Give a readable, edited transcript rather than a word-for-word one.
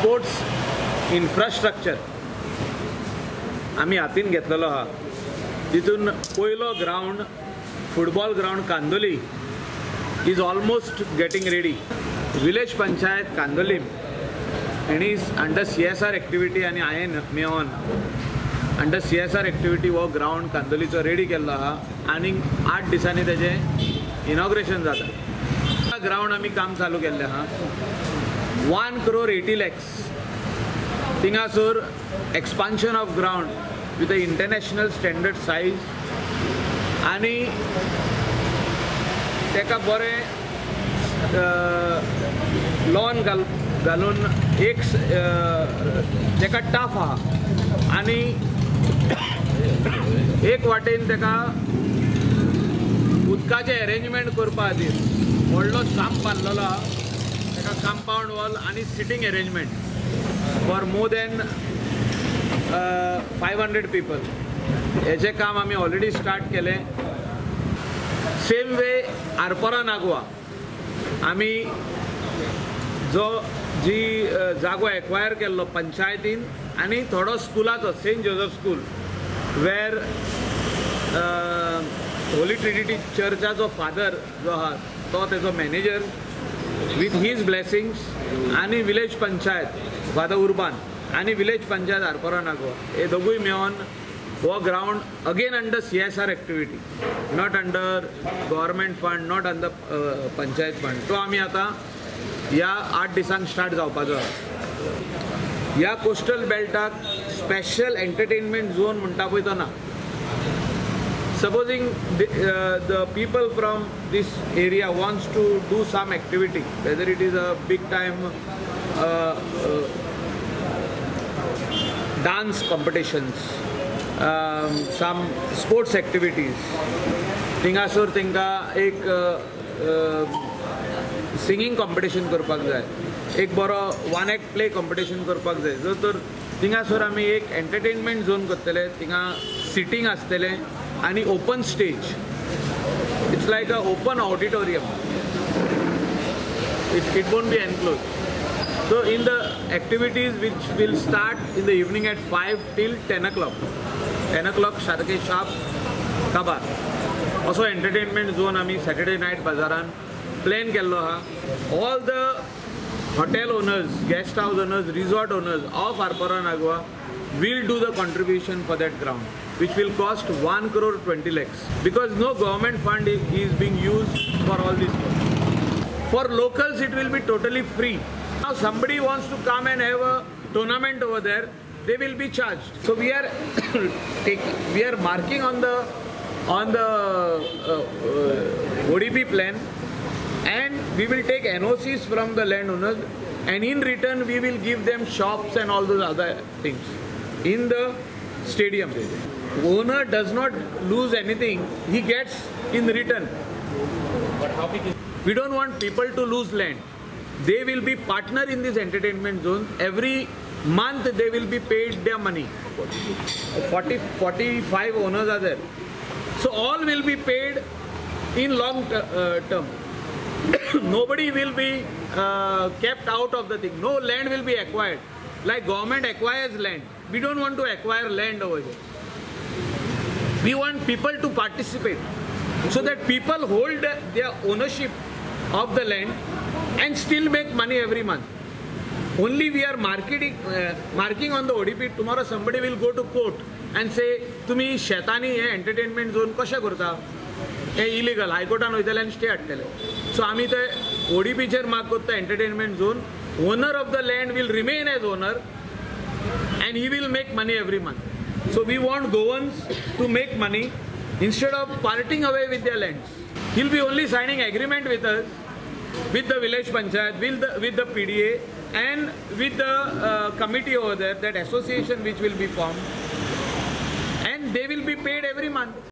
Sports infrastructure आमी हातीन घेतलेलो आहा. तितून पयलो ground football ground Candolim is almost getting ready. Village panchayat Candolim हेणी अंडर CSR activity आनी हांवें मेवन अंडर CSR activity हो ग्रावंड कांदोलीचो रेडी केल्लो आहा आनी 8 दिसांनी तेजें इनॉग्रेशन जाता. ग्रावंड आमी काम चालू केल्लें आहा. 1 crore 80 lakhs थिंगासर expansion of ground with a international standard size आनी तेका बरें लॉन घालून एक तेका टफ आहा आनी एक वाटेन तेका उदकाचें एरेंजमेंट करपा खातीर व्हडलो सांप बांदलेलो आहा. तेका कंपावंड वॉल आनी sitting arrangement for more than 500 people हेचें काम आमी ऑलरेडी स्टार्ट केलें. सेम वे आरपोरा नागवा आमी जो जी जागो एक्वायर केल्लो पंचायतीन आनी थोडो स्कुलाचो Saint Joseph school where Holy Trinity चर्चाचो father जो आहा तो तेजो मॅनेजर विथ his blessings आनी विलेज पंचायत फादर उर्बान आनी विलेज पंचायत आरपोरा नागवा हे दोगूय मेळोन हो ground again under CSR activity, not under government fund, not under panchayat fund, तो आमी आतां ह्या 8 दिसांक स्टार्ट जावपाचो आहा. ह्या कोस्टल बेल्टाक स्पेशल एंटरटेनमेंट झोन म्हणटा पळय तो ना. Supposing the people from this area wants to do some activity, whether it is a big time dance competitions, some sports activities, थिंगासर तेंकां एक सिंगींग कॉम्पिटिशन करपाक जाय, एक बरो वन एक्ट प्ले कॉम्पिटिशन करपाक जाय, जर तर थिंगासर आमी एक एंटरटेनमेंट झोन करतले. थिंगा सिटींग आसतलें आनी open stage, it's like a open auditorium, it won't be enclose. So in the activities which will start in the evening at 5 till 10 o'clock, 10 o'clock सारके शार्प काबार असो एंटरटेनमेंट झोन आमी Saturday night बाजारान plan केल्लो आहा. All the hotel owners, guest house owners, resort owners of Arpora Nagwa will do the contribution for that ground, which will cost 1 crore 20 lakhs, because no government fund is being used for all these works. For locals it will be totally free. Now somebody wants to come and have a tournament over there, they will be charged. So we are we are marking on the ODP plan, and we will take NOCs from the landowners, and in return we will give them shops and all those other things in the stadium. Owner does not lose anything, he gets in return. But how big is? We don't want people to lose land. They will be partner in this entertainment zone. Every month they will be paid their money. 45 owners are there. So all will be paid in long term. Nobody will be kept out of the thing. No land will be acquired. Like government acquires land. We don't want to acquire land over here. We want people to participate so that people hold their ownership of the land and still make money every month. Only we are marking on the ODP. Tomorrow somebody will go to court and say, तुम्ही शेतांनी हे entertainment zone कशें करता, हे illegal, हायकोर्टान वयतले आनी stay हाडटले. So आमी ते ODPचेर मार्क करता entertainment zone. Owner of the land will remain as owner and he will make money every month. So we want Goans to make money instead of parting away with their lands. He'll be only signing agreement with us, with the village panchayat, with the PDA and with the committee over there, that association which will be formed, and they will be paid every month.